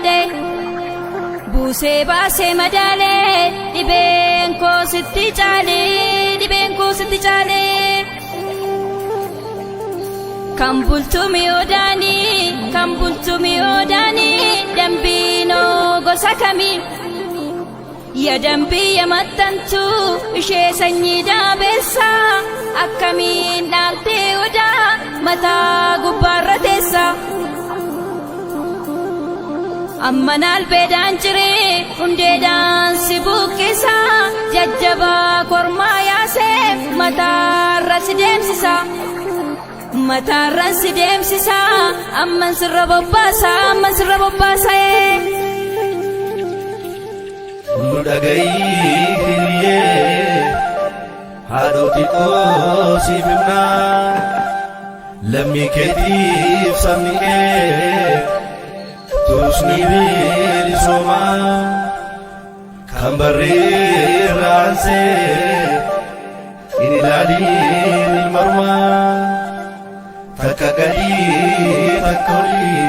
Dhaladhe buusee baasee madaalee, dhibeen koo sitti caalee, dhibeen koo sitti caalee. Kan bultumi odaanii, kan bultumi odaanii, dambiinoo gosa kamii? Ya dambii ya maxxantu ishee sanyii daabeessa, akkamiin dhaaltee odaa mataa gubbaarra teessa? Amma naalbeedhaan ciree hundeedhaan si buqqisa, jajjabaa kormaa yaaseef mataarra si deemsisa. Mataarra si deemsisa, amman sirra bobbaasa, amman sirra bobbaasa. Nu dhagayii hiriyyee, haadhoo xiqqoo siif himnaa, lammii keetiif sabni kee tusni bilisoomaa kan barreerraansee hin ilaaliin ilmarmaa takka gadii takka olii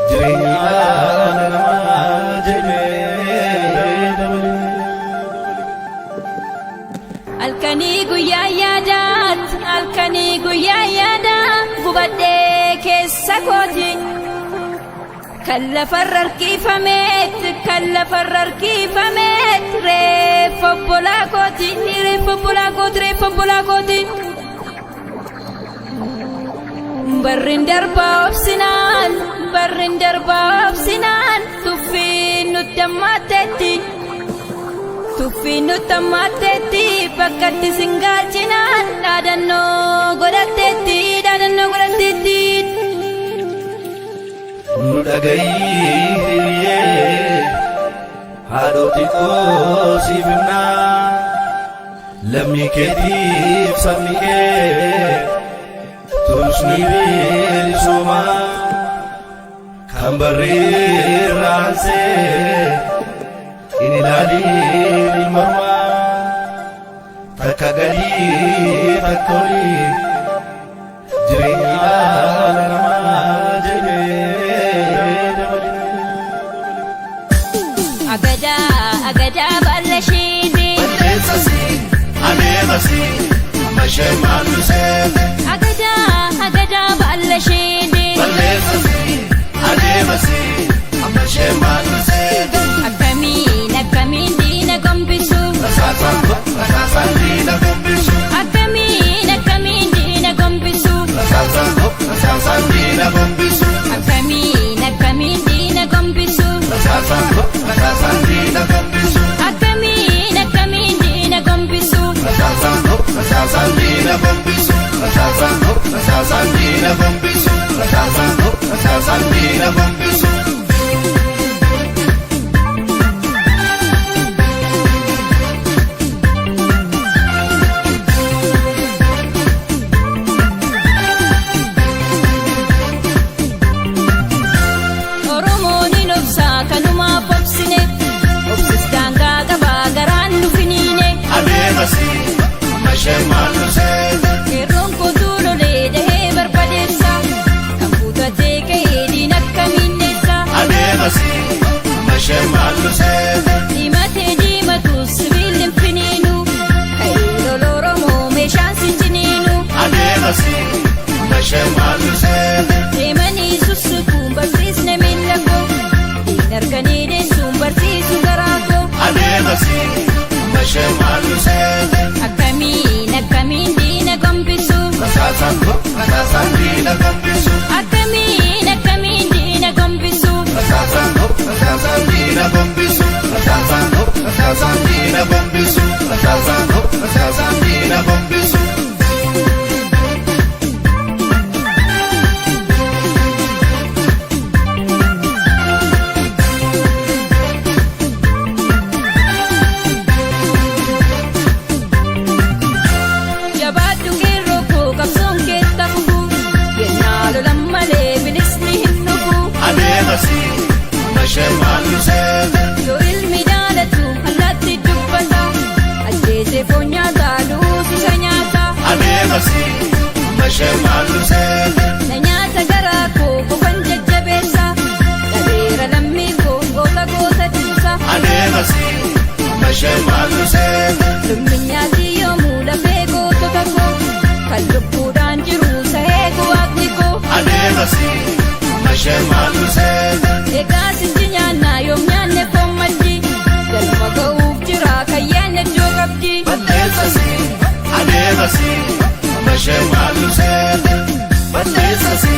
jireenyi dhala namaa jedhee dabalee. Halkanii guyyaa yaadaat, halkanii guyyaa yaadaa, gubadhee keessa kooti. Kan lafarra harkifameet, kan lafarra harkifameet, reeffa obbolaa kooti, reeffa obbolaa kooti, reeffa obbolaa kooti. Barrin darbaa obsinaan, barrin darbaa obsinaan, tuffiin nutti hammaatteetti. Tuffiin nutti hammaatteetti, bakkatti singaalchinaan dhaadannoo godhatteetti, dhaadannoo godhatteetti. Nu dhagayii hiriyyee, haadhoo xiqqoo siif himnaa, lammii keetiif sabni kee tusni bilisoomaa kan barreerraansee hin ilaaliin ilmarmaa takka gadii takka olii jireenyi dhala namaa jedhee dabalee. Agadaa, agadaa baalla isheeti. Balleessasi adeemasi amma ishee maallu seete. Agadaa, agadaa baalla isheeti. Balleessasi adeemasi amma ishee maallu seete. Akkamiin, akkamiin diina gombisu? Rasaasaan rasaasaan diina gombisu. Akkamiin, akkamiin diina gombisu? Rasaasaan rasaasaan diina gombisu. Akkamiin, akkamiin diina gombisu? Rasaasaan rasaasaan diina gombisu. Akkamiin, akkamiin diina gombisu? Rasaasaan rasaasaan diina gombisu. Rasaasaan rasaasaan diina gombisu. Rasaasaan rasaasaan diina gombisu. Oromoon hin obsaa, kanumaaf obsine, obsis daangaa qabaa, garaan nu finiine. Adeemasi amma ishee maallu seete. Qeerroon kootuu lolee dahee barbadeessa, kan kutatee ka'ee diina akkamiin dheessa? Adeemasi amma ishee maallu seete. Diimatee diimatu sibiilli hin finiinu, ka'ee lola Oromoo meeshaan sin ciniinu. Adeemasi amma ishee maallu seete. Deemanii sussukuun barsiisne miilla koo, diina arganii deessuun barsiisu garaa koo. Adeemasi amma ishee maallu seete. Akkamiin, akkamiin diina gombisu? Rasaasaan rasaasaan diina gombisu. Akkamiin, akkamiin diina gombisu? Rasaasaan rasaasaan diina gombisu. Rasaasaan rasaasaan diina gombisu. Rasaasaan rasaasaan diina gombisu. Jabaadhu qeerroo koo, qabsoon keetta fufu, yennaa lolan malee bilisni hin dhufu. Adeemasi amma ishee maallu seete. Yoo ilmi daalatu allaatti dubbata, ajjeesee foon nyaata, luusisa nyaata. Adeemasi amma ishee maallu seete. Na nyaata garaa koo qofan jajjabeessa, dhabee Adeemasi mashee maaluse. Lumminyaati yoomuu lafee gootota koo kan lubbuudhaan jiru sahee waaqni koo. Adeemasi mashee maaluse. Egaa sinji nyaannaa yoom nyaanne foon maddi galma ga'uuf jira kayyaan iddoo qabdi. Balleessasi adeemasi mashee maaluse. Balleessasi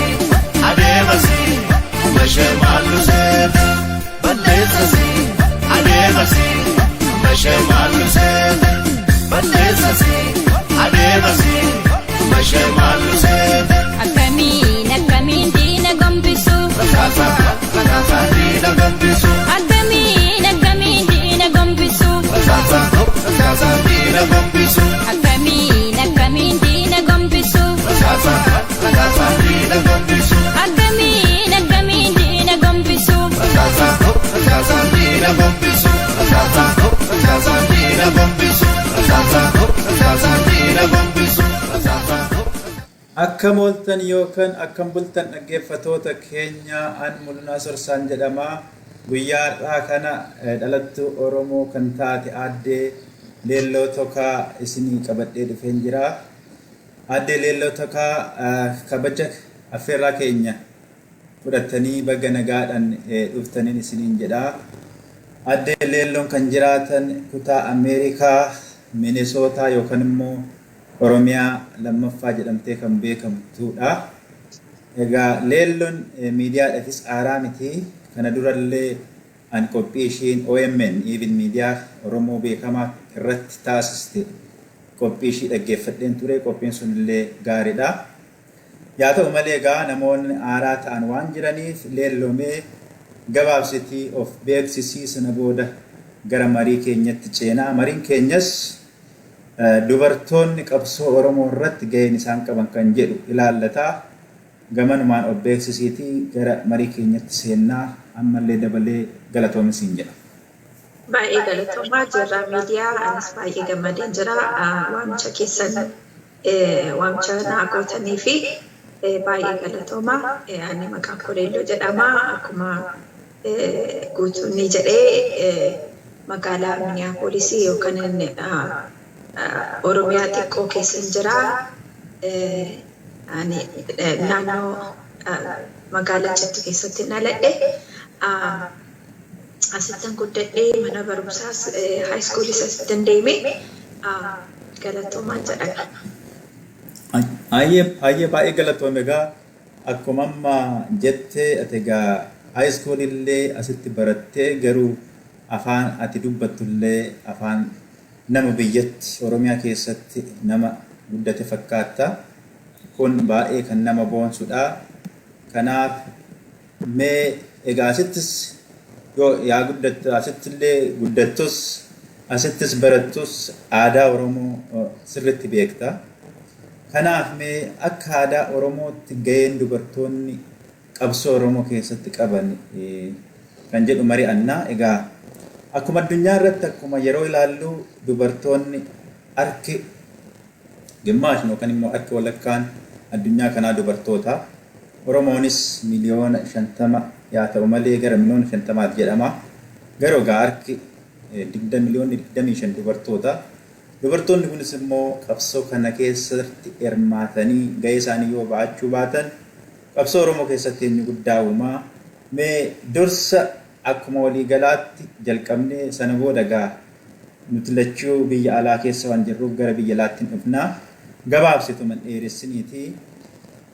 adeemasi mashee maaluse. Balleessasi adeemasi mashee maaluse. Balleessasi adeemasi mashee maaluse. Akkamiin akkamiin diina gombisu. Rasaasa rasaasa diina gombisu. Akkamiin akkamiin diina gombisu. Rasaasa rasaasa diina gombisu. Akkamiin akkamiin diina gombisu. Rasaasa rasaasa diina gombisu. Akkamiin akkamiin diina gombisu. Rasaasa rasaasa diina gombisu. Rasaasa rasaasa diina gombisu. Rasaasa rasaasa diina gombisu. Rasaasa. Akkam ooltan yookaan akkam bultan, dhaggeeffatoota keenya? An Mul'inaa Sorsaan jedhama. Guyyaa har'aa kana dhalattuu Oromoo kan taate Aaddee Leelloo Tokaa isinii qabadhee dhufeen jira. Aaddee Leelloo Tokaa, kabaja affeerraa keenya fudhattanii baga nagaadhaan dhuftaniin isiniin jedha. Aaddee Leelloon kan jiraatan kutaa Ameerikaa Minisootaa yookaan immoo Oromiyaa lammaffaa jedhamtee kan beekamtudha. Egaa Leelloon miidiyaadhaafis haaraa miti. Kana durallee an qophii ishiin OMN even miidiyaa Oromoo beekamaa irratti taasiste qophii ishii dhaggeeffadheen ture. Qophiin sunillee gaariidha. Yaa ta'u malee, egaa namoonni haaraa ta'an waan jiraniif, Leellomee gabaabsitii of beeksisii, sana booda gara marii keenyatti ceenaa. Mariin keenyas dubartoonni qabsoo Oromoo irratti gaheen isaan qaban kan jedhu ilaallataa. Gamanumaan of beeksisiitii gara marii keenyatti seennaa. Ammallee dabalee galatoomisiin jedha. Baay'ee galatoomaa jirra miidiyaa. Anis baay'ee gammadeen jira waamicha keessan, waamicha naa gootanii fi baay'ee galatoomaa. Ani maqaan koo Leelloo jedhama. Akkuma guutuun ni jedhee, magaalaa Minneapolis yookaan Oromiyaa xiqqoo keessan jira. Ani naannoo magaalaa Cittu keessatti dhaladhe. Asittan guddadhee, mana barumsaas high schoolis asittan deeme. Galatoomaan jedhama. Ayyee, baay'ee galatoome. Egaa akkuma amma jettee, ati egaa high school illee asitti barattee, garuu afaan ati dubbattullee afaan nama biyyatti Oromiyaa keessatti nama guddate fakkaata. Kun baay'ee kan nama boonsudha. Kanaaf mee egaa asittis yoo yaa guddattu, asittillee guddattus, asittis barattus, aadaa Oromoo sirriitti beekta. Kanaaf mee akka aadaa Oromootti gaheen dubartoonni qabsoo Oromoo keessatti qaban kan jedhu mari'annaa. Egaa akkuma addunyaa irratti, akkuma yeroo ilaallu, dubartoonni harki gimmaashni yookaan immoo harki walakkaan addunyaa kanaa dubartoota. Oromoonis 50 miliyoona yaa ta'u malee gara 50 miliyoonati jedhama. Garuu egaa harki 25 miliyoonni dubartoota. Dubartoonni kunis immoo qabsoo kana keessatti hirmaatanii gahee isaanii yoo ba'achuu baatan, qabsoo Oromoo keessatti eenyu guddaa uumaa? Mee dursa akkuma waliigalaatti jalqabnee, sana booda gaa nuti lachuu biyya alaa keessa waan jirruuf gara biyya alaatti hin dhufnaa. Gabaabsitu man dheeressiniiti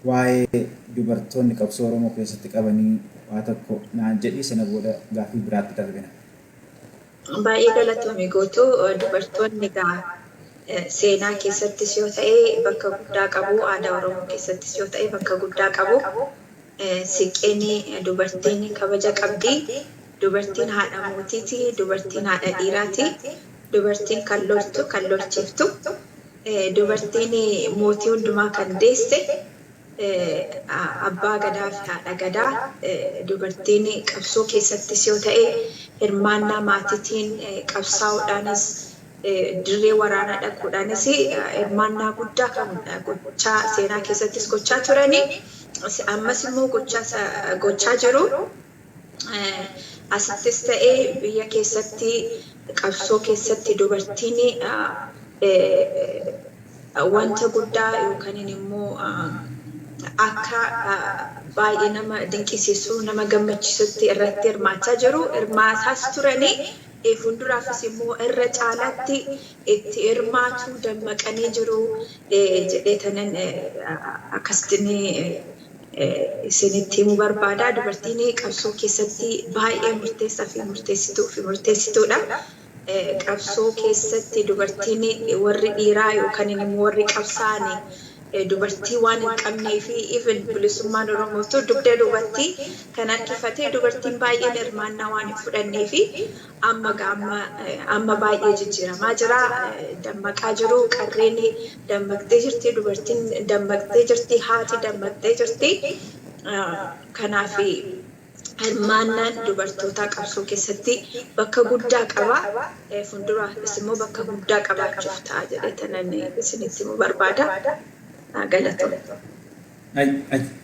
waa'ee dubartoonni qabsoo Oromoo keessatti qabanii waa tokko naan jedhii, sana booda gaaffii biraatti darbina. Baay'ee galatoome gootuu. Dubartoonni egaa seenaa keessattis yoo ta'e bakka guddaa qabu, aadaa Oromoo keessattis yoo ta'e bakka guddaa qabu. Siiqqeen dubartiin kabaja qabdi. Dubartiin haadha mootiiti, dubartiin haadha dhiiraati, dubartiin kan loltu, kan lolchiiftu, dubartiin mootii hundumaa kan deesse, abbaa gadaa fi haadha gadaa. Dubartiin qabsoo keessattis yoo ta'e hirmaannaa maatiitiin qabsaa'uudhaanis, dirree waraanaa dhaquudhaanis hirmaannaa guddaa kan gochaa seenaa keessattis gochaa turani. Ammas immoo gochaa jiru. Asittis ta'ee biyya keessatti qabsoo keessatti dubartiin wanta guddaa yookaan immoo akka baay'ee nama dinqisiisu, nama gammachiisutti irratti hirmaachaa jiru. Hirmaataas turanii, fuulduraafis immoo irra caalaatti itti hirmaatu, dammaqanii jiru jedhee tanan akkasitti isinitti himuu barbaada. Dubartiin qabsoo keessatti baay'ee murteessaa fi murteessituu fi murteessituudha. Qabsoo keessatti dubartiin, warri dhiiraa yookaan immoo warri qabsaa'an dubartii waan hin qabnee fi even bilisummaan Oromootu dugda duubatti kan harkifatee dubartiin baay'een hirmaannaa waan hin fudhannee fi amma amma baay'ee jijjiiramaa jira. Dammaqaa jiru. Qarreen dammaqxee jirti, dubartiin dammaqxee jirti, haati dammaqxee jirti. Kanaaf hirmaannaan dubartootaa qabsoo keessatti bakka guddaa qaba. Fuulduraafis immoo bakka guddaa qabaachuuf ta'a jedhee tanan isinitti himuu barbaada. Galatoome.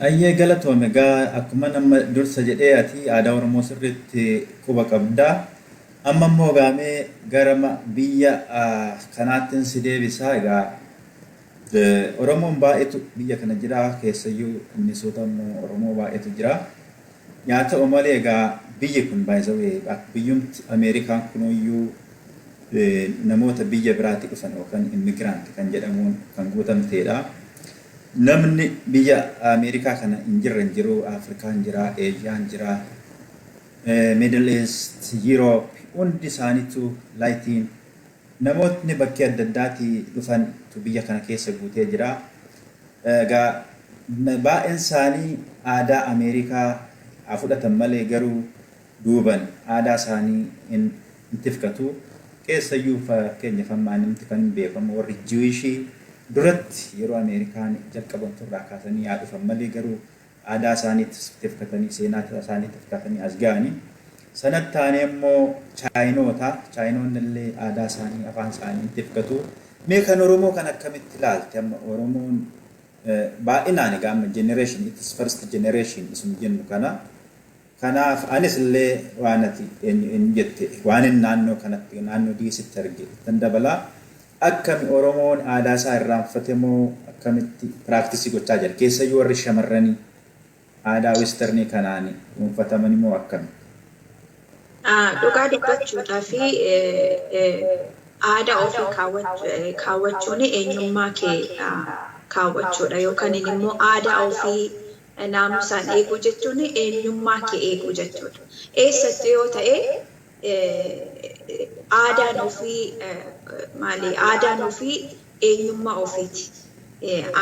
Ayyee, galatoome. Egaa akkuma nama dursa jedhee, ati aadaa Oromoo sirriitti quba qabdaa. Amma immoo gaamee gara biyya kanaattiin si deebisaa. Egaa Oromoon baay'eetu biyya kana jira, keessayyuu Minnesota immoo Oromoo baay'eetu jira. Yaa ta'u malee, egaa biyyi kun baay'ee biyyumti Ameerikaan kunuyyuu namoota biyya biraatti dhufan yookaan immigrant kan jedhamuun kan guutamteedha. Namni biyya Ameerikaa kana hin jirre hin jiru. Afrikaan jira, Eeshiyaan jira, Middle East, Europe, hundi isaaniitu laayitiin namootni bakkee adda addaatii dhufantu biyya kana keessa guutee jira. Egaa baay'een isaanii aadaa Ameerikaa haa fudhatan malee, garuu duuban aadaa isaanii hin tifkatu. Keessayyuu fakkeenyaaf ammaa namti kan beekamu warri Jewish duratti yeroo Ameerikaan jalqabamtu irraa kaasanii haa dhufan malee, garuu aadaa isaanii tifkatanii, seenaa isaanii tifkatanii as ga'anii. Sanatti aanee immoo Chaayinoota. Chaayinoonni illee aadaa isaanii, afaan isaanii tifkatu. Mee kan Oromoo kan akkamitti ilaalte? Amma Oromoon baay'inaan egaa amma generation, it is first generation isin jennu kana. Kanaaf anis illee waan ati hin jette, waan inni naannoo kanatti, naannoo diisitti arge tan dabalaa. Akkami Oromoon aadaa isaa irraanfate moo akkamitti practice gochaa jira? Keessayyuu warri shamarranii aadaa western kanaan dhuunfataman immoo akkami? Dhugaa dubbachuudhaa fi aadaa ofii kaawwachuun eenyummaa kee kaawwachuudha, yookaan immoo aadaa ofii naamusaan eeguu jechuun eenyummaa kee eeguu jechuudha. Eessatti yoo ta'e aadaan ofii maali? Aadaan ofii eenyummaa ofiiti.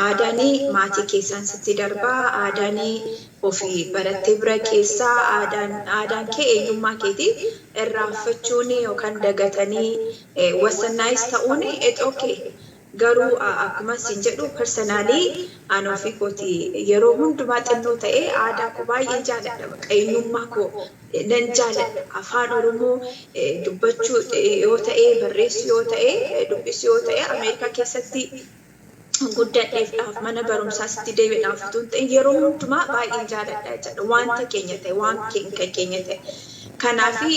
Aadaan maatii keessaan sitti darbaa, aadaan ofii barattee bira keessaa, aadaan kee eenyummaa keeti. Irraanfachuun yookaan dagatanii westernize ta'uun it's okay. Garuu akkuma isin jedhu, personally ani ofii kooti yeroo hundumaa xinnoo ta'ee aadaa koo baay'ee jaaladha. Bakka eenyummaa koo nan jaaladha. Afaan Oromoo dubbachuu yoo ta'e, barreessuu yoo ta'e, dubbisuu yoo ta'e, Ameerikaa keessatti guddadheef mana barumsaas itti deebiidhaaf utuu hin ta'in, yeroo hundumaa baay'een jaaladha jechuudha. Wanta keenya ta'e, waan kan keenya ta'e. Kanaafi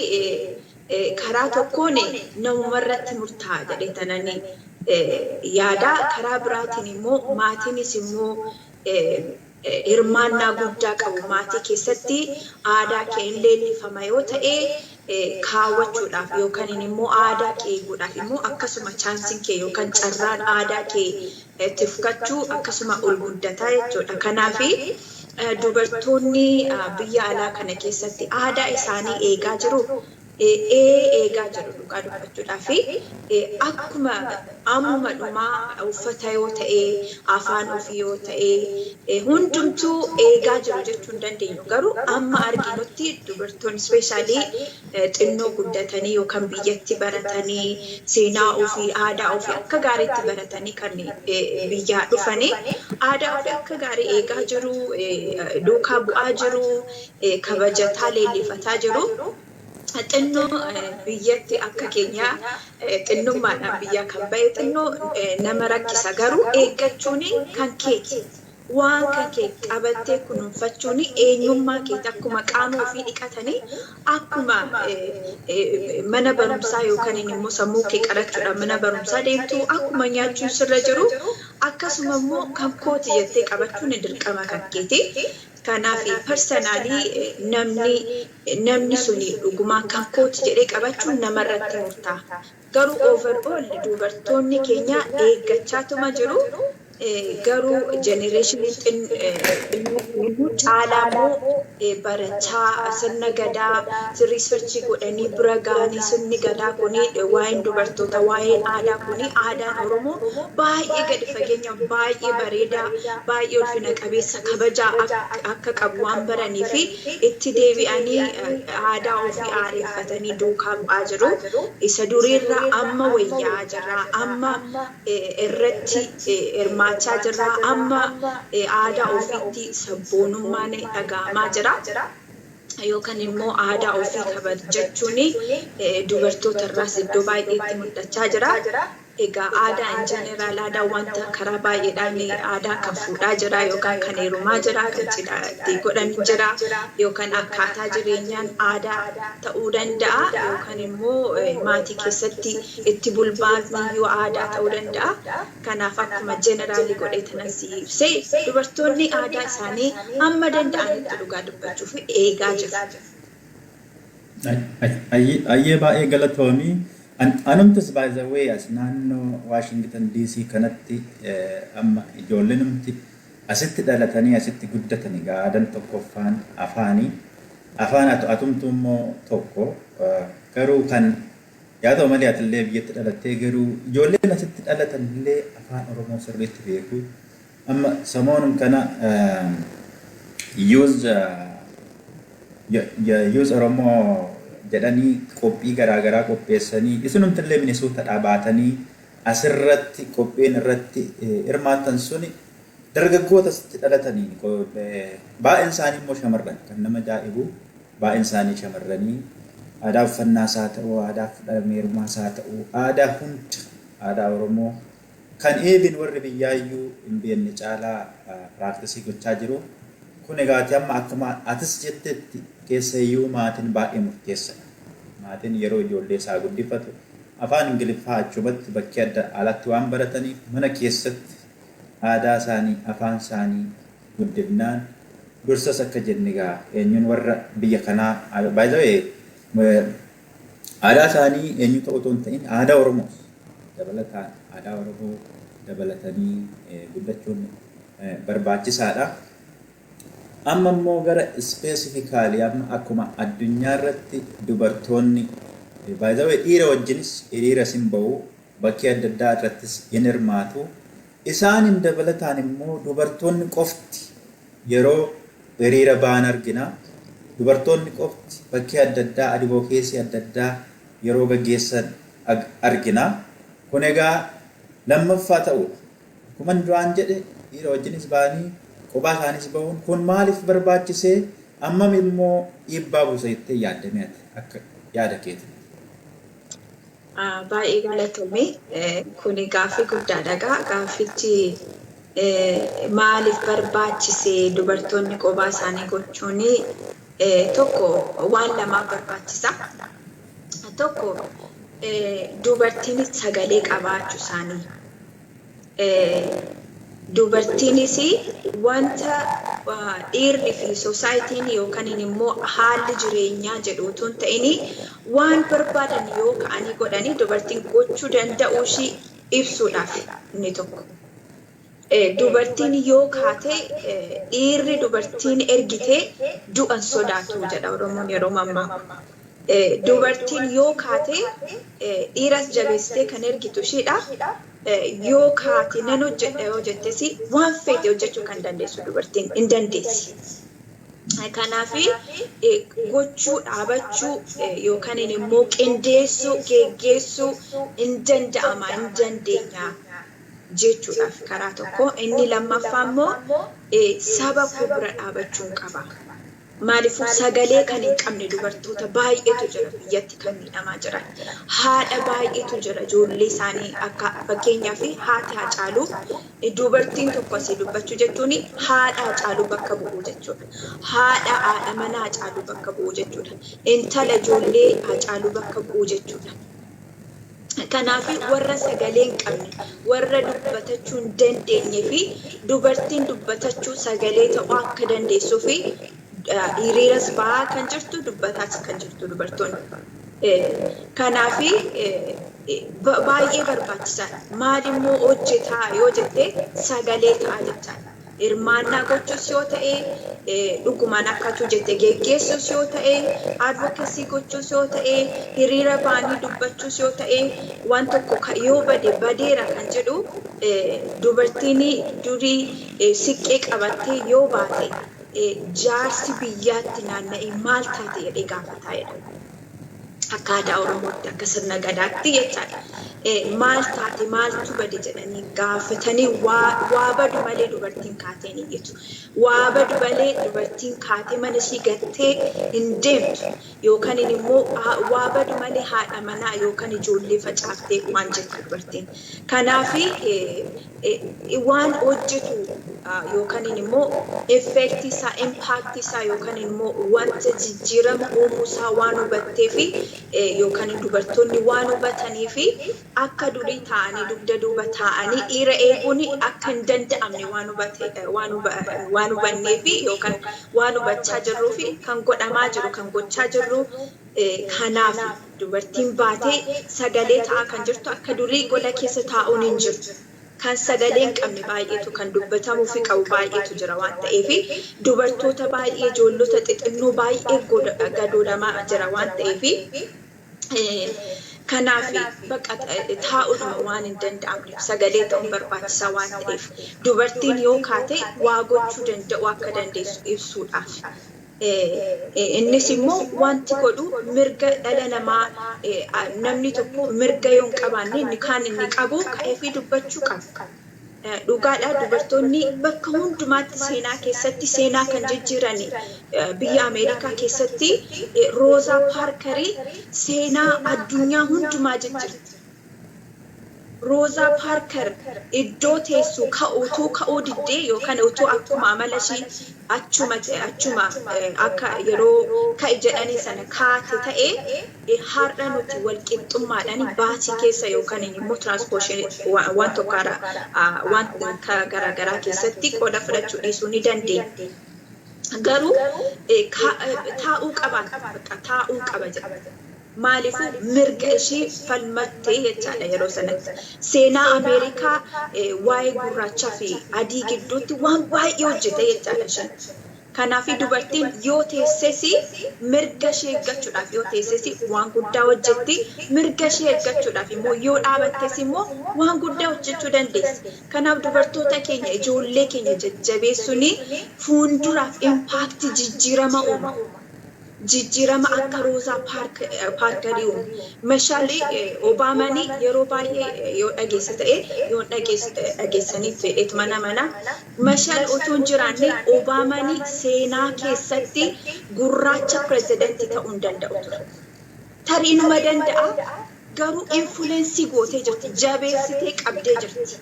karaa tokkoon namumarratti murtaa'a jedhee tananii yaada. Karaa biraatiin immoo maatiinis immoo hirmaannaa guddaa qabu. Maatii keessatti aadaa kee hin leellifama yoo ta'e, kaawwachuudhaaf yookaan immoo aadaa kee eeguudhaaf immoo akkasuma chanceiin kee yookaan carraan aadaa kee tifkachuu akkasuma ol guddataa jechuudha. Kanaafi dubartoonni biyya alaa kana keessatti aadaa isaanii eegaa jiru. Eegaa jiru, dhugaa dubbachuudhaa fi akkuma ammuma dhumaa uffata yoo ta'e, afaan ofii yoo ta'e, hundumtuu eegaa jiru jechuu hin dandeenyu. Garuu amma arginutti dubartoonni especially xinnoo guddatanii yookaan biyyatti baratanii, seenaa ofii, aadaa ofii akka gaariitti baratanii kan biyyaa dhufanii, aadaa ofii akka gaarii eegaa jiru, duukaa bu'aa jiru, kabajataa leellifataa jiru. Xinnoo biyyatti akka keenya xinnummaadhaan biyyaa kan ba'e xinnoo nama rakkisa, garuu eeggachuun kan keeti. Waan kan kee qabattee kunuunfachuun eenyummaa keeti akkuma qaama ofii dhiqatanii, akkuma mana barumsaa yookaan immoo sammuu kee qarachuudhaan mana barumsaa deemtu, akkuma nyaachuun sirra jiru, akkasuma immoo kan kooti jettee qabachuun dirqama kan keeti. Kanaaf personally namni suni dhugumaan kan kooti jedhee qabachuun namarratti murtaa'a. Garuu overall dubartoonni keenya eeggachaatuma jiru. Garuu generationiin caalaa immoo barachaa, sirna gadaa research godhanii bira gahanii, sirni gadaa kuni, waa'een dubartoota, waa'een aadaa kuni, aadaan Oromoo baay'ee gadi fageenya, baay'ee bareedaa, baay'ee ulfina qabeessa, kabajaa akka qabu waan baranii fi itti deebi'anii aadaa ofii aareeffatanii duukaa bu'aa jiru. Isa duriirraa amma wayyaa jira, amma irratti hirmaachaa jirra, amma aadaa ofiitti sabboonummaan dhaga'amaa jira. Yookaan immoo aadaa ofii kabajachuun dubartoota irraas iddoo baay'eetti mul'achaa jira. Egaa aadaa in general, aadaa wanta karaa baay'eedhaan, aadaa kan fuudhaa jira yookaan kan heerumaa jira, kan cidha itti godhan jira, yookaan akkaataa jireenyaan aadaa ta'uu danda'a, yookaan immoo maatii keessatti itti bulmaatni iyyuu aadaa ta'uu danda'a. Kanaaf akkuma general godhee tanan si ibsee, dubartoonni aadaa isaanii hamma danda'anitti dhugaa dubbachuuf eegaa jiru. Ayyee, baay'ee galatoomii. Anumtis, by the way, as naannoo Washington DC kanatti amma ijoolleenumti asitti dhalatanii asitti guddatanii aadaan tokkoffaan afaanii, afaan atumtu immoo tokko, garuu kan yaa ta'u malee atillee biyyatti dhalattee, garuu ijoolleen asitti dhalatan illee afaan Oromoo sirriitti beeku. Amma samoonum kana youth Oromoo jedhanii qophii garaagaraa qopheessanii, isinumtillee Minnesota dhaabatanii asirratti qophiin irratti hirmaatan suni dargaggoota asitti dhalatanii, baay'een isaanii immoo shamarran. Kan nama ajaa'ibu, baay'een isaanii shamarranii, aadaa uffannaas haa ta'u, aadaa heerumaas haa ta'u, aadaa hunda, aadaa Oromoo kan eebin warri biyyaayyuu hin beekne caalaa practice gochaa jiru. Kun egaati amma akkuma atis jettetti keessayyuu maatiin baay'ee murteessadha. Maatiin yeroo ijoollee isaa guddifatu afaan Ingiliffaa achumatti bakkee adda alatti waan barataniif, mana keessatti aadaa isaanii, afaan isaanii guddifnaan, dursas akka jenne egaa eenyuun warra biyya kanaa baay'ee aadaa isaanii eenyu ta'u otoo hin ta'in, aadaa Oromoos dabalataan, aadaa Oromoo dabalatanii guddachuun barbaachisaadha. Amma immoo gara specifically, amma akkuma addunyaa irratti dubartoonni baay'ee dhiira wajjinis hiriira sin ba'u, bakkee adda addaa irrattis hin hirmaatu. Isaaniin dabalataan immoo dubartoonni qofti yeroo hiriira ba'an argina. Dubartoonni qofti bakkee adda addaa advocacy adda addaa yeroo gaggeessan argina. Kun egaa lammaffaa ta'uudha. Akkuma duraan jedhe, dhiira wajjinis ba'anii kophaa isaanis bahuun kun maaliif barbaachisee, ammam immoo dhiibbaa buusa jettee yaaddamee ati akka yaada keeti? Baay'ee galatoomii. Kuni gaaffii guddaadha. Gaaffichi maaliif barbaachisee dubartoonni kophaa isaanii gochuun, tokko waan lamaaf barbaachisa. Tokko, dubartiin sagalee qabaachuu isaanii. Dubartiinis wanta dhiirri fi societyn yookaan immoo haalli jireenyaa jedhu utuu hin ta'in, waan barbaadan yoo ka'anii godhanii dubartiin gochuu danda'uu ishii ibsuudhaaf inni tokko. Dubartiin yoo kaate, dhiirri dubartiin ergite du'an sodaatu jedha Oromoon yeroo mammaaku. Dubartiin yoo kaate dhiiras jabeessitee kan ergitu ishiidha. Yoo kaate nan hojjedha yoo jettes, waan feete hojjechuu kan dandeessu dubartiin hin dandeessi. Kanaaf gochuu dhaabachuu yookaan immoo qindeessuu, geggeessuu hin danda'ama, hin dandeenya jechuudhaaf karaa tokko. Inni lammaffaa immoo saba koo bira dhaabachuun qaba. Maaliifuu sagalee kan hin qabne dubartoota baay'eetu jira biyyatti kan miidhamaa jiran. Haadha baay'eetu jira ijoollee isaanii akka fakkeenyaaf haati Haacaaluu, dubartiin tokko asii dubbachuu jechuun haadha Haacaaluu bakka bu'uu jechuudha. Haadha mana Haacaaluu bakka bu'uu jechuudha. Intala ijoollee Haacaaluu bakka bu'uu jechuudha. Kanaaf warra sagalee hin qabne, warra dubbatachuu hin dandeenye fi dubartiin dubbatachuu, sagalee ta'uu akka dandeessuu fi hiriiras bahaa kan jirtu, dubbataas kan jirtu dubartoonni. Kanaaf baay'ee barbaachisaadha. Maal immoo hojjetaa yoo jette, sagalee ta'a jechaadha. Hirmaannaa gochuus yoo ta'e, dhugumaan akkatu jette, geggeessuus yoo ta'e, advocacy gochuus yoo ta'e, hiriira ba'anii dubbachuus yoo ta'e, waan tokko yoo bade badeera kan jedhu, dubartiin durii siqqee qabattee yoo baate jaarsi biyyaatti naanna'ee maal taate jedhee gaafataa jedha. Akka aadaa Oromootti, akka sirna gadaatti jechaadha. Maal taate, maaltu bade jedhanii gaafatanii, waa badu malee dubartiin kaatee hin iyyitu. Waa badu malee dubartiin kaatee mana ishii gattee hin deemtu. Yookaan immoo waa badu malee haadha manaa yookaan ijoollee facaaftee waan jettu dubartiin. Kanaaf waan hojjetu yookaan immoo effect isaa, impact isaa yookaan immoo wanta jijjiirama uumuu isaa waan hubattee fi yookaan dubartoonni waan hubatanii fi akka durii taa'anii dugda duuba taa'anii dhiira eeguun akka hin danda'amne waan hubannee fi yookaan waan hubachaa jirruu fi kan godhamaa jiru, kan gochaa jirru, kanaaf dubartiin baatee sagalee ta'aa kan jirtu. Akka durii gola keessa taa'uun hin jiru. Kan sagalee hin qabne baay'eetu, kan dubbatamuu fi qabu baay'eetu jira waan ta'eef, dubartoota baay'ee, ijoollota xixinnoo baay'ee gadoodamaa jira waan ta'eef, kanaaf bakka taa'uudhuma waan hin danda'amneef sagalee ta'uun barbaachisaa waan ta'eef, dubartiin yoo kaate waa gochuu danda'u akka dandeessu ibsuudhaaf. Innis immoo wanti godhu mirga dhala namaa, namni tokko mirga yoo hin qabaanne inni kaan inni qabu ka'ee fi dubbachuu qaba. Dhugaadha, dubartoonni bakka hundumaatti seenaa keessatti seenaa kan jijjiiran, biyya Ameerikaa keessatti Roozaa Paarkarii seenaa addunyaa hundumaa jijjiirti. Roozaa Paarkar iddoo teessu utuu ka'uu diddee yookaan utuu akkuma amala ishii achuma akka yeroo ka'i jedhanii sana kaate ta'ee, har'a nuti walqixxummaadhaan baasii keessa yookaan immoo transportation waan tokko waan garaagaraa keessatti qooda fudhachuu dhiisuu ni dandeenya. Garuu taa'uu qaba, taa'uu qaba jedha. Maaliifuu mirga ishii falmattee jechaadha yeroo sanatti. Seenaa Ameerikaa waa'ee gurraachaa fi adii gidduutti waan baay'ee hojjete jechaadha isheen. Kanaaf dubartiin yoo teesses mirga ishee eeggachuudhaaf yoo teesses waan guddaa hojjetti. Mirga ishee eeggachuudhaaf immoo yoo dhaabattes immoo waan guddaa hojjechuu dandeessi. Kanaaf dubartoota keenya, ijoollee keenya jajjabeessuun fuulduraaf impact, jijjiirama uuma. Jijjiirama akka Roozaa Paarkarii uumu. Misheel Obaamanii yeroo baay'ee yoo dhageesse ta'e, yoo dhageessaniif fedheet mana mana. Misheel otoo hin jiraanne Obaamanii seenaa keessatti gurraacha pirezidantii ta'uu hin danda'u ture. Tarii numa danda'a, garuu influence gootee jirti, jabeessitee qabdee jirti.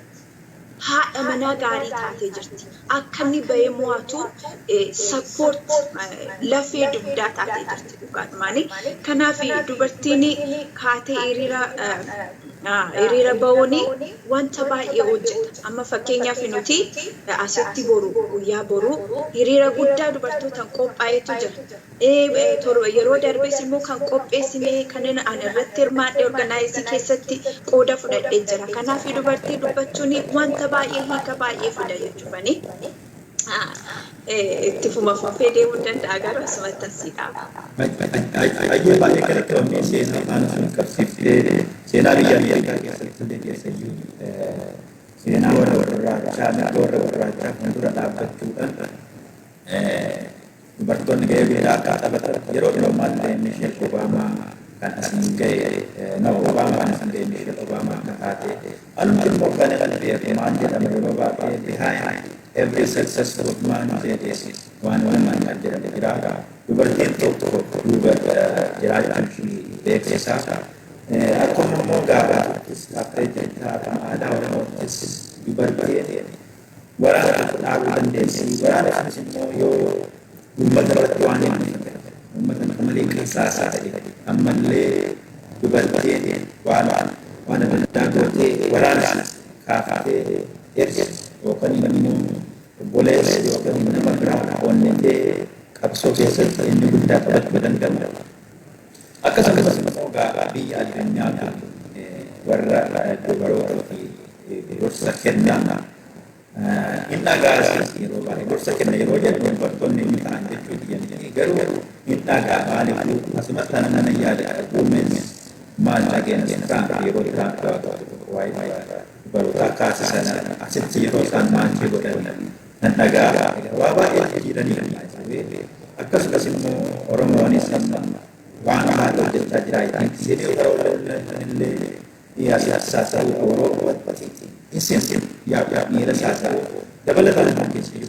Haadha manaa gaarii taatee jirti. Akka inni bahee mo'atu support, lafee dugdaa taatee jirti dhugaadhumaani. Kanaaf dubartiin kaatee hiriira bahuun wanta baay'ee hojjeta. Amma fakkeenyaaf nuti asitti boru, guyyaa boruu hiriira guddaa dubartootaan qophaa'etu jira. Yeroo darbes immoo kan qopheessine, kanneen ani irratti hirmaadhe, organize keessatti qooda fudhadhee jira. Kanaaf dubartii dubbachuun wanta baay'ee, hiika baay'ee fida jechuudha. Itti fuma fufee deemuu danda'a, garuu asumatti asii dhaaba. Baay'ee baay'ee galatoomii, seenaa faana sun qabsiiftee, seenaa biyya Ameerikaa keessatti illee keessayyuu seenaa warra gurraachaa, mirga warra gurraachaa fuuldura dhaabbachuudhaan dubartoonni gahee guddaa akka taphatan, yeroo yeroo ammallee Misheel Obaamaa kan asiin ga'e, no, Obaamaa kan asiin ga'e Misheel Obaamaa akka taate. Anumti immoo kan inni beeku maal jedhama, yeroo baay'ee "Behind every successful man there is Waan waan kan jedhamu jira. Dubartiin tokko duuba jiraachuu ishii beeksisa. Akkuma immoo gaafaattis akka jechaa akkuma aadaa Oromoottis dubartiin waraana tokko dhaabuu dandeessi. Waraana kanas immoo yoo uummata irratti waan hin uummata akka malee qisaasaa ta'e ammallee dubartiin waan adda addaa gootee waraana sana kaafatee dhirsa yookaan immoo obboleessa yookaan nama biraa onnetee qabsoo keessatti inni guddaa taphachuu danda'u. Akkasumas immoo biyya addunyaa kun warra dubaroota dursa kennan hin dhagaasis. Yeroo baay'ee dursa kenna yeroo jennu dubartoonni hin ta'an jechuu kiyya, garuu hin dhagaa. Maaliif asumas tana nana yaada Women's March Against Trump, yeroo Trump waa'ee dubarootaa kaasisan asitti yeroo isaan march godhan nan dhagaa. Waa baay'ee jijjiiranii. Akkasumas immoo Oromoonis amma waan baay'ee hojjechaa jira. Senior illee asitti Awurooppatti isin yaa dhiira isaa dabalataan kan keessa jiru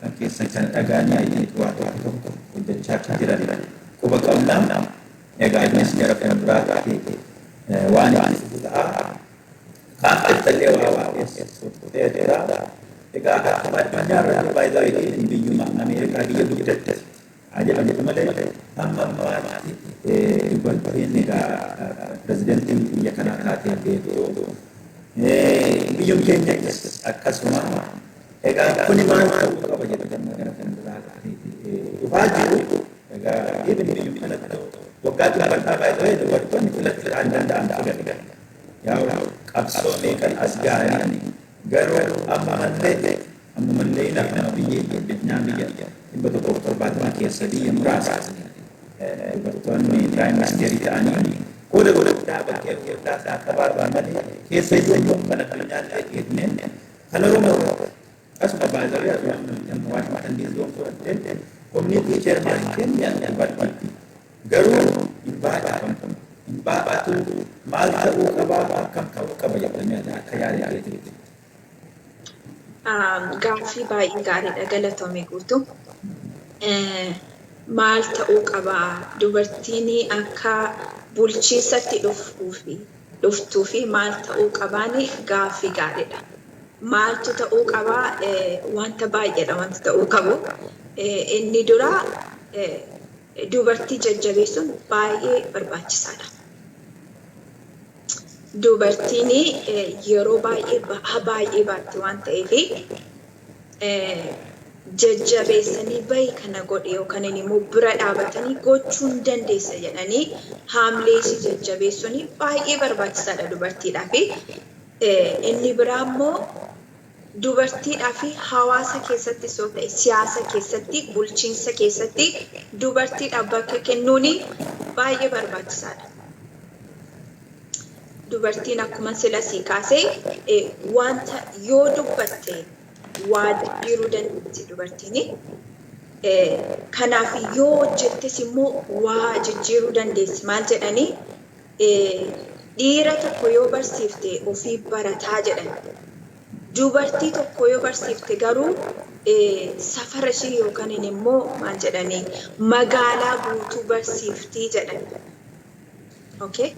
kan keessan kan dhagaanii waa tokko tokko hojjechaa akka jiran quba qabna. Egaa innis gara fuulduraatti waan itti fufu ta'a. Kaan illee waa keessa jira. Egaa akkuma addunyaa irratti baay'ee biyyuma Ameerikaa biyya guddatte haa jedhamtu malee hamma ammaatti dubartiin egaa pirezidantiin biyya kanaa taatee beektu. Biyyum keenyattis akkasuma. Egaa kuni maal ta'uu qaba jedhamu gara fuulduraatti dhufaa jiru. Egaa even biyyum kanatti waggaa dhibbantaa baay'ee dubartoonni filachuu hin danda'an turan. Yaa qabsoo meeqan as ga'anii, garuu ammallee nama biyya addunyaa biyya 170 keessa biyya muraasa dubartoonni prime minister ta'anii qooda guddaa bakkee guddaa akka barbaadan malee keessa iyyuu kan addunyaan eegne kan Oromoo asuma baay'ee Washington DC fudhattee community chairman keenya dubartiitti garuu hin baay'atu, hin baay'atu. Maal ta'uu qabaa, akkam ta'uu qaba jedhamee akka yaada keetiitti? Gaaffii baay'ee gaariidha, galatoomi guutuu. Maal ta'uu qabaa dubartiin akka bulchiinsatti dhuftuu fi maal ta'uu qabaani gaaffii gaariidha. Maaltu ta'uu qabaa? Wanta baay'eedha wanti ta'uu qabu. Inni dura dubartii jajjabeessuun baay'ee barbaachisaadha. Dubartiin yeroo baay'ee ba'aa baay'ee baatti waan ta'eef jajjabeessanii bahi kana godhe yookaan immoo bira dhaabatanii gochuu hin dandeessa jedhanii haamlee ishee jajjabeessuun baay'ee barbaachisaadha dubartiidhaaf. Inni biraa immoo dubartiidhaa fi hawaasa keessattis yoo ta'e, siyaasa keessatti, bulchiinsa keessatti dubartiidhaaf bakka kennuun baay'ee barbaachisaadha. Dubartiin akkuma sila sii kaasee wanta yoo dubbatte waa jijjiiruu dandeessi dubartiin. Kanaaf yoo hojjettes immoo waa jijjiiruu dandeessi. Maal jedhanii, dhiira tokko yoo barsiifte ofii barataa jedhan. Dubartii tokko yoo barsiifte garuu safara ishee yookaan immoo maal jedhanii magaalaa guutuu barsiiftii jedhan. Okay?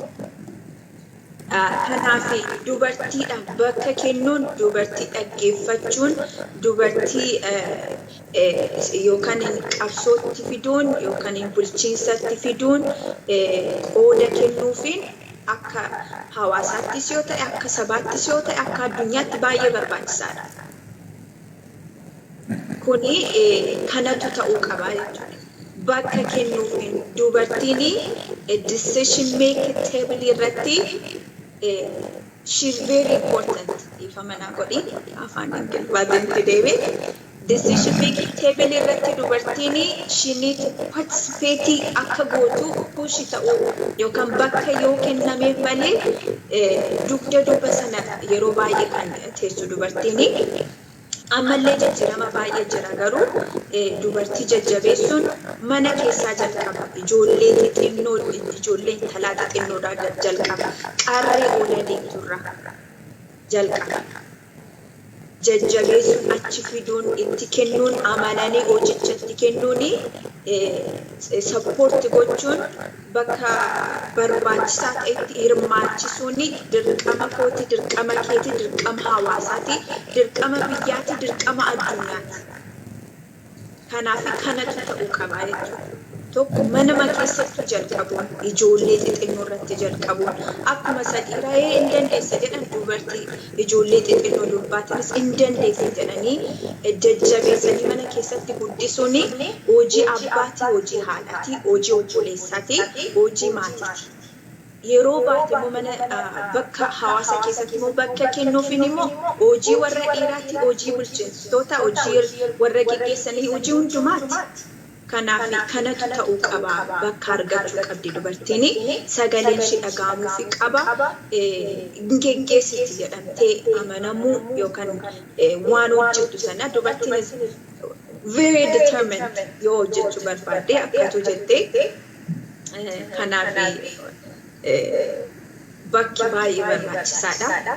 Kanaaf dubartiidhaaf bakka kennuun, dubartii dhaggeeffachuun, dubartii yookaan qabsootti fiduun yookaan bulchiinsatti fiduun, qooda kennuufiin akka hawaasaattis yoo ta'e, akka sabaattis yoo ta'e, akka addunyaatti baay'ee barbaachisaadha. Kuni kanatu ta'uu qaba jechuudha. Bakka kennuufiin dubartiin decision making table irratti she's very important. Dhiifama naa godhi, afaan Ingiliffaatiin itti deebi'e. Decision making table irratti dubartiin she need to participate akka gootu push ta'uu yookaan bakka yoo kennameef malee dugda duuba sana yeroo baay'ee kan teessu dubartiin. Ammallee jijjiirama baay'ee jira, garuu dubartii jajjabeessuun mana keessaa jalqaba. Ijoollee xixinnoo, ijoollee intalaa xixinnoodhaa jalqaba. Qarree oola deemturraa jalqaba. Jajjabeessuun, achi fiduun, itti kennuun, amananii hojicha itti kennuun, support gochuun, bakka barbaachisaa ta'etti hirmaachisuun dirqama kooti, dirqama keeti, dirqama hawaasaati, dirqama biyyaati, dirqama addunyaati. Kanaaf kanatu ta'uu qaba jechuudha. Tokko, manama keessattuu jalqabuun, ijoollee xixinnoo irratti jalqabuun, akkuma isa dhiiraa hin dandeessa jedhan, dubartii ijoollee xixinnoo durbaatinis hin dandeessa jedhanii jajjabeessanii mana keessatti guddisuun hojii abbaati, hojii haadhaati, hojii obboleessaati, hojii maatiiti. Yeroo baate immoo mana bakka hawaasa keessatti immoo bakka kennuufin immoo hojii warra dhiiraati, hojii bulchiinsitoota, hojii warra geggeessanii, hojii hundumaati. Kanaaf kanatu ta'uu qaba. Bakka argachuu qabdi dubartiin, sagaleen ishee dhaga'amuufi qaba. Geggeessiti jedhamtee amanamuu yookaan waan hojjettu sana dubartiin very determined yoo hojjechuu barbaadde akkatu jettee. Kanaaf bakki baay'ee barbaachisaadha.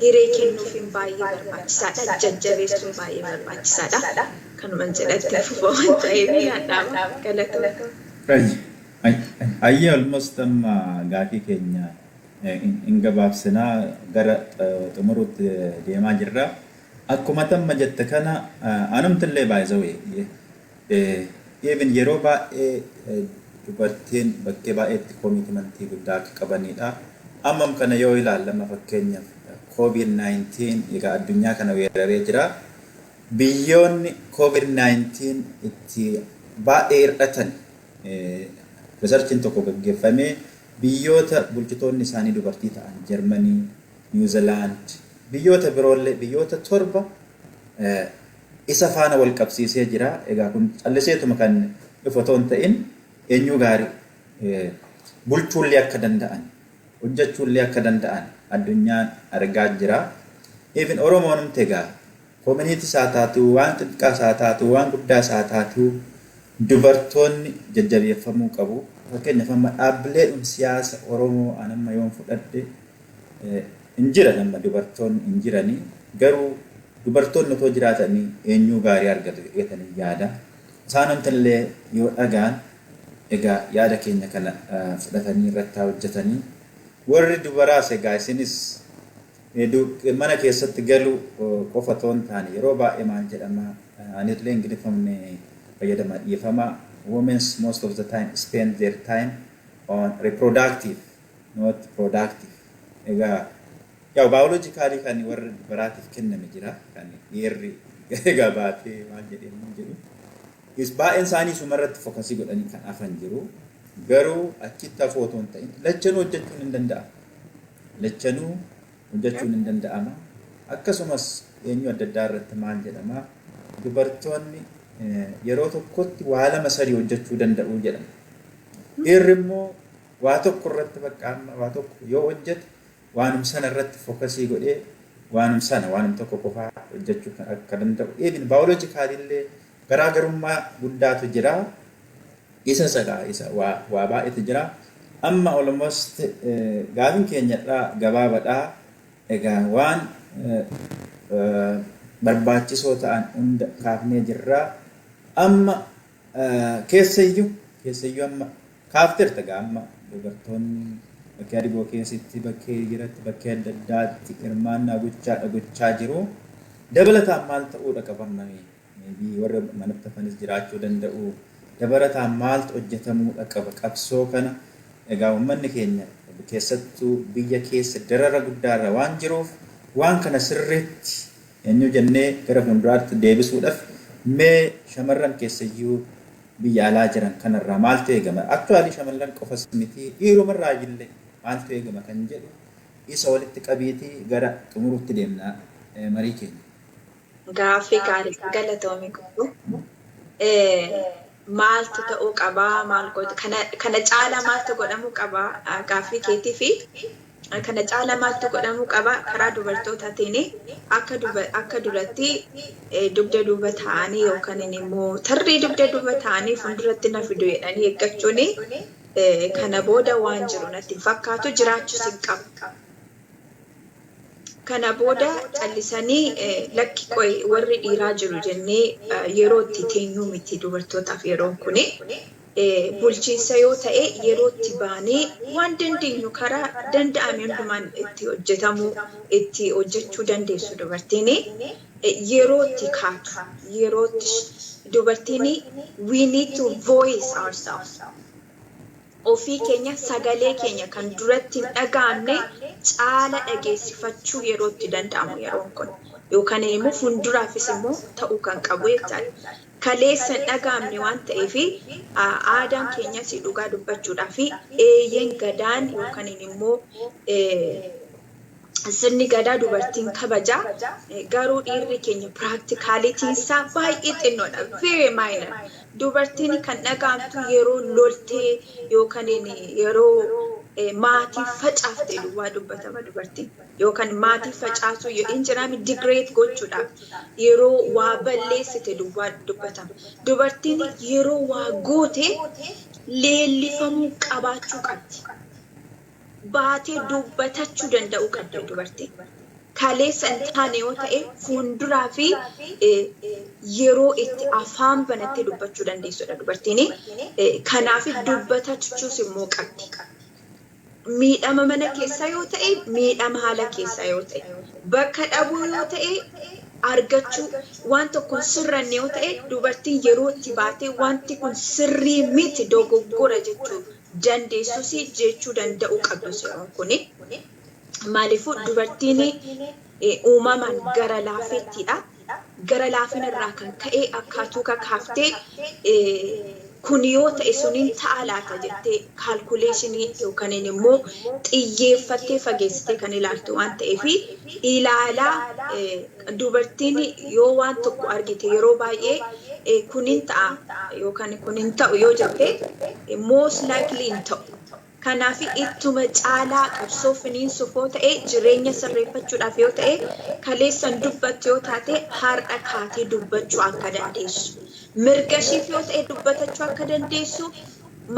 Hiree kennuufiin baay'ee barbaachisaadha. Jajjabeessuun baay'ee barbaachisaadha. Kanuman jedhatti fufa waan ta'eef yaadhaama. Galatooma. Ayyee, almost amma gaafii keenya hin gabaabsinaa, gara xumuruutti deemaa jirra. Akkuma tamma jette kana, anumtillee baay'isawee even yeroo baay'ee dubartiin bakkee baay'eetti commitmentii guddaa akka qabanidha. Ammam kana yoo ilaallama, fakkeenyaaf COVID-19 egaa addunyaa kana weeraree jira. Biyyoonni COVID-19 itti baay'ee hir'atan, researchiin tokko gaggeeffamee, biyyoota bulchitoonni isaanii dubartii ta'an, Jarmanii, Niwuzilaand, biyyoota biroollee, biyyoota 7 isa faana wal qabsiisee jira. Egaa kun calliseetuma kan dhufu otoo hin ta'in, eenyu gaarii bulchuullee akka danda'an, hojjechuullee akka danda'an addunyaan argaa jira. Even Oromoon egaa community isaa taatu, waan xiqqaa isaa taatu, waan guddaa isaa taatu, dubartoonni jajjabeeffamuu qabu. Fakkeenyaaf amma dhaabbilee siyaasa Oromoo an amma yoon fudhadhe, hin jiran, amma dubartoonni hin jiranii, garuu dubartoonni otoo jiraatanii eenyuu gaarii argatu jedhanii yaada. Isaanumtillee yoo dhagaan, egaa yaada keenya kana fudhatanii irratti haa hojjetanii. Warri dubaraas egaa isinis mana keessatti galuu qofa otoo hin taane, yeroo baay'ee maal jedhama, anillee ingiliffamne fayyadama, dhiifama, women's most of the time spend their time on reproductive, not productive. Egaa yaa biologically kan warra dubaraatiif kenname jira, kan dhiirri egaa baatee maal jedhee jedhu. Baay'een isaanii sumarratti focusii godhanii kan hafan jiru. Garuu achitti hafuu otoo hin ta'in, lachanuu hojjechuun hin danda'ama. Lachanuu hojjechuun hin danda'ama. Akkasumas eenyu adda addaa irratti maal jedhama, dubartoonni yeroo tokkotti waa lama sadii hojjechuu danda'u jedhama. Dhiirri immoo waa tokko irratti, bakka amma waa tokko yoo hojjete, waanum sana irratti focusii godhee waanum sana, waanum tokko qofaa hojjechuu akka danda'u. Even biologically illee garaagarummaa guddaatu jira. Isa sagaa isa waa baay'eetu jira. Amma almost gaafiin keenyadhaa gabaabaadhaa. Egaa waan barbaachisoo ta'an hunda kaafnee jirra. Amma keessayyuu amma kaafteerta egaa, amma dubartoonni bakkee adigoo keessatti, bakkee jiratti, bakkee adda addaatti hirmaannaa gochaadha gochaa jiru. Dabalataan maal ta'uudha qabamame? Maybe warra manatti hafanis jiraachuu danda'u. Dabalataan maaltu hojjetamuudha qaba qabsoo kana? Egaa uummanni keenya keessattuu biyya keessa darara guddaarra waan jiruuf, waan kana sirriitti eenyu jennee gara fuulduraatti deebisuudhaaf, mee shamarran keessayyuu biyya alaa jiran kanarraa maaltu eegama? Actually shamarran qofas miti, dhiirumarraa illee maaltu eegama kan jedhu isa walitti qabiitii gara xumuruutti deemna marii keenya. Gaaffii gaarii, galatoomii guutuu. Maaltu ta'uu qabaa? Maal kana caala maaltu godhamuu qabaa? Gaaffii keetii fi kana caala maaltu godhamuu qabaa karaa dubartootaatiin, akka duratti dugda duuba ta'anii yookaan immoo tarree dugda duuba ta'anii fuulduratti na fidu jedhanii eeggachuun kana booda waan jiru natti hin fakkaatu, jiraachuus hin qabu. Kana booda callisanii lakki qoy warri dhiiraa jiru jennee yeroo itti teenyuu miti dubartootaaf yeroon kuni. Bulchiinsa yoo ta'e yeroo itti baanee waan dandeenyu karaa danda'ame hundumaan itti hojjetamuu, itti hojjechuu dandeessu dubartiin. Yeroo itti kaatu, yeroo itti dubartiin, we need to voice ourselves. Ofii keenya, sagalee keenya kan duratti hin dhaga'amne caala dhageessifachuu yeroo itti danda'amu yeroon kun. Yookaan immoo fuulduraafis immoo ta'uu kan qabu jechaadha. Kaleessa hin dhaga'amne waan ta'eef, aadaan keenyas dhugaa dubbachuudhaa fi eeyyeen gadaan yookaan immoo sirni gadaa dubartiin kabajaa, garuu dhiirri keenya practicalityn isaa baay'ee xinnoodha. Very minor. Dubartiin kan dhaga'amtu yeroo loltee yookaan yeroo maatii facaafte duwwaa dubbatama dubartiin. Yookaan maatii facaasuu hin jiraame, degrade gochuudhaaf yeroo waa balleessite duwwaa dubbatama. Dubartiin yeroo waa goote leellifamuu qabaachuu qabdi. Baatee dubbatachuu danda'uu qabdi dubartiin. Kaleessa hin taane yoo ta'e, fuulduraa fi yeroo itti afaan banattee dubbachuu dandeessudha dubartiin. Kanaaf dubbatachuus immoo qabdi. Miidhama mana keessaa yoo ta'e, miidhama haala keessaa yoo ta'e, bakka dhabuu yoo ta'e, argachuu, waan tokko sirranne yoo ta'e, dubartiin yeroo itti baatee wanti kun sirrii miti, dogoggora jechuu dandeessus jechuu danda'uu qabdu yeroon kuni. Maaliifuu dubartiin uumamaan gara laafettiidha. Gara laafina irraa kan ka'e akkaatuu kakaaftee kun yoo ta'e suniin ta'a laata jettee calculation yookaan immoo xiyyeeffattee fageessitee kan ilaaltu waan ta'eef, ilaalaa dubartiin yoo waan tokko argite yeroo baay'ee kunin ta'a yookaan kun hin ta'u yoo jette, most likely hin ta'u. Kanaaf ittuma caalaa qabsoo finiinsuuf yoo ta'e, jireenya sirreeffachuudhaaf yoo ta'e, kaleessan dubbattu yoo taate, har'a kaatee dubbachuu akka dandeessu. Mirga ishiif yoo ta'e dubbatachuu akka dandeessu,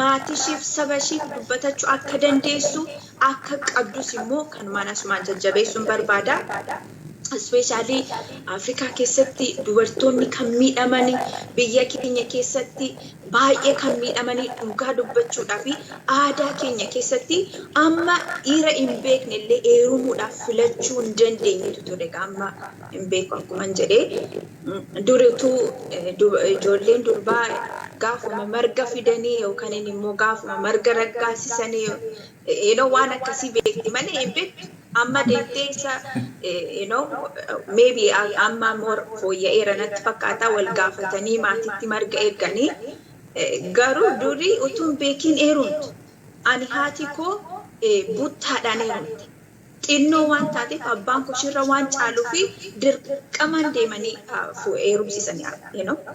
maatii ishiif, saba ishiif dubbatachuu akka dandeessu akka qabdus immoo kanumaan asumaan jajjabeessuun barbaada. Especially Afrikaa keessatti dubartoonni kan miidhamanii, biyya keenya keessatti baay'ee kan miidhamanii, dhugaa dubbachuudhaa fi aadaa keenya keessatti amma dhiira hin beekne illee heerumuudhaaf filachuu hin dandeenyetu ture. Amma hin beeku, akkuma jedhee durituu ijoolleen durbaa gaafuma marga fidanii yookaan immoo gaafuma marga raggaasisanii waan akkasii beekti malee hin beektu. Amma deemtee isa maybe amma more fooyya'eera natti fakkaata, wal gaafatanii maatitti marga erganii. Garuu durii utuu hin beekiin heerumtu. Ani haati koo buttaadhaan heerumte. Xinnoo waan taateef, abbaan koo ishirra waan caaluu fi dirqamaan deemanii heerumsiisanii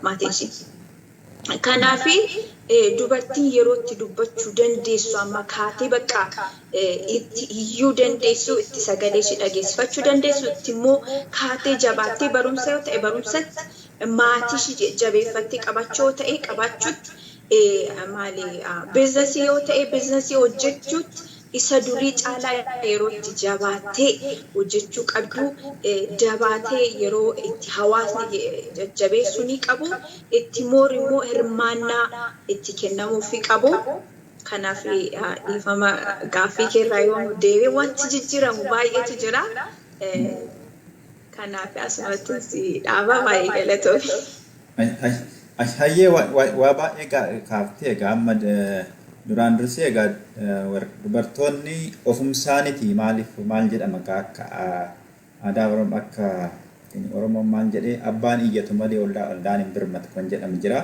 maatiin ishee. Kanaafi dubartiin yeroo itti dubbachuu dandeessu, amma kaatee bakka itti iyyuu dandeessu, itti sagalee ishee dhageessifachuu dandeessu, itti immoo kaatee jabaattee barumsa yoo ta'e barumsatti, maatii ishee jabeeffattee qabachuu yoo ta'e qabaachuutti, maali, business yoo ta'e business hojjechuutti, isa durii caalaa yeroo itti jabaattee hojjechuu qabdu, jabaatee yeroo itti hawaasni jajjabeessuu ni qabu, itti more immoo hirmaannaa itti kennamuufii qabu. Kanaaf dhiifama, gaaffii keerraa yoo deebi'e, wanti jijjiiramu baay'eetu jira. Kanaaf asumatti dhaaba, baay'ee galatoomi. Hayyee, waa baay'ee kaaftee. Egaa amma duraan dursee egaa dubartoonni ofumsaaniiti maaliif maal jedhama, akka aadaa Oromoo, akka Oromoon maal jedhee, abbaan iyyatu malee ollaan hin birmatu kan jedhamu jira.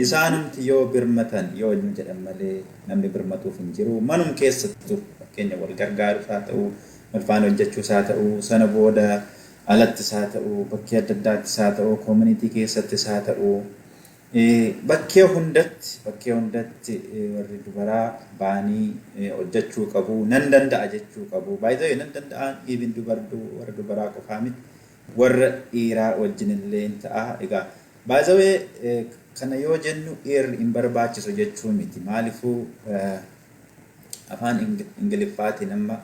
Isaanumti yoo birmatan yoo inni jedhan malee namni birmatuuf hin jiru. Manum keessattuu fakkeenya wal gargaaruus haa ta'u, wal faana hojjechuus haa ta'u, sana booda alattis haa ta'u, bakkee adda addaattis haa ta'u, community keessattis haa ta'u, bakkee hundatti warri dubaraa ba'anii hojjechuu qabu, nan danda'a jechuu qabu. Baay'ee nan danda'an even warra dubaraa qofaa miti, warra dhiiraa wajjin illee hin ta'a. Egaa baay'ee kana yoo jennu dhiirri hin barbaachisu jechuu miti. Maaliifuu afaan Ingiliffaatiin amma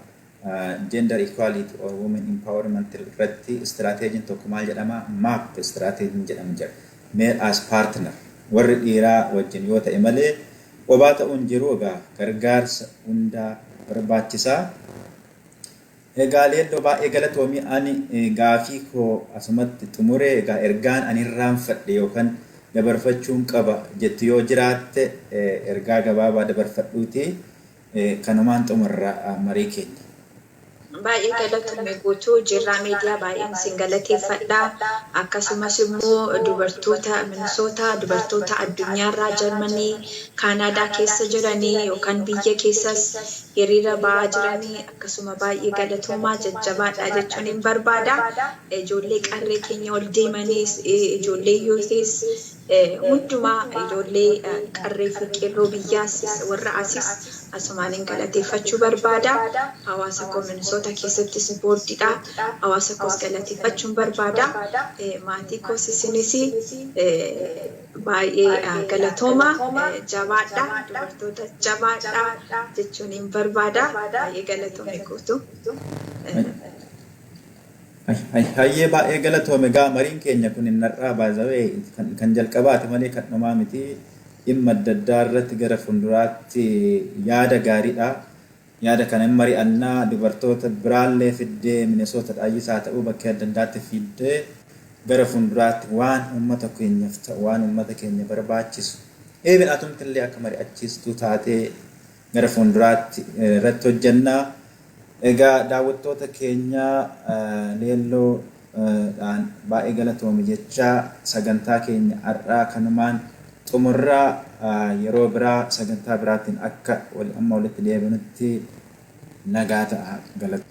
gender equality or women empowerment irratti istiraateejiin tokko maal jedhama? MAP istiraateejiin jedhamu jira. Male as partner, warri dhiiraa wajjin yoo ta'e malee qobaa ta'uun jiru. Egaa gargaarsa hundaa barbaachisaa. Egaa Leelloo, baay'ee galatoomii. Ani gaafii koo asumatti xumuree, egaa ergaan ani irraanfadhe yookaan dabarfachuun qaba jettu yoo jiraatte, ergaa gabaabaa dabarfadhuuti kanumaan xumurra marii keenya. Baay'ee galatoome guutuu Jirraa Miidiyaa, baay'een isin galateeffadha. Akkasumas immoo dubartoota Minisootaa, dubartoota addunyaarraa Jarmanii, Kaanaadaa keessa jiranii yookaan biyya keessas hiriira ba'aa jiranii, akkasuma baay'ee galatoomaa, jajjabaadha jechuun hin barbaada. Ijoollee qarree keenya ol deemaniis, ijoollee youthis, hundumaa, ijoollee qarree fi qeerroo biyyaas, warra asis asumaan hin galateeffachuu barbaada. Hawaasa koo Minisoota keessattis boordiidha. Hawaasa koos galateeffachuun barbaada. Maatii koos, isinis baay'ee galatooma, jabaadha, dubartoota jabaadha jechuun hin barbaada. Baay'ee galatoome guutuu. Hayyee, baay'ee galatoome. Egaa mariin keenya kun narraa baay'ee kan jalqabaati malee kan dhumaa miti. Dhimma adda addaa irratti gara fuulduraatti yaada gaariidha. Yaada kana hin mari'annaa, dubartoota biraallee fiddee, Minisoota dhaayyisaa ta'uu bakkee adda addaatti fiddee, gara fuulduraatti waan uummata keenyaaf ta'u, waan uummata keenya barbaachisu, eebin atumti illee akka mari'achiistuu taatee gara fuulduraatti irratti hojjannaa. Egaa daawwattoota keenya, Leelloodhaan baay'ee galatoomi jechaa sagantaa keenya har'aa kanumaan xumurraa. Yeroo biraa sagantaa biraatiin akka amma walitti deebinutti nagaa ta'a, galata.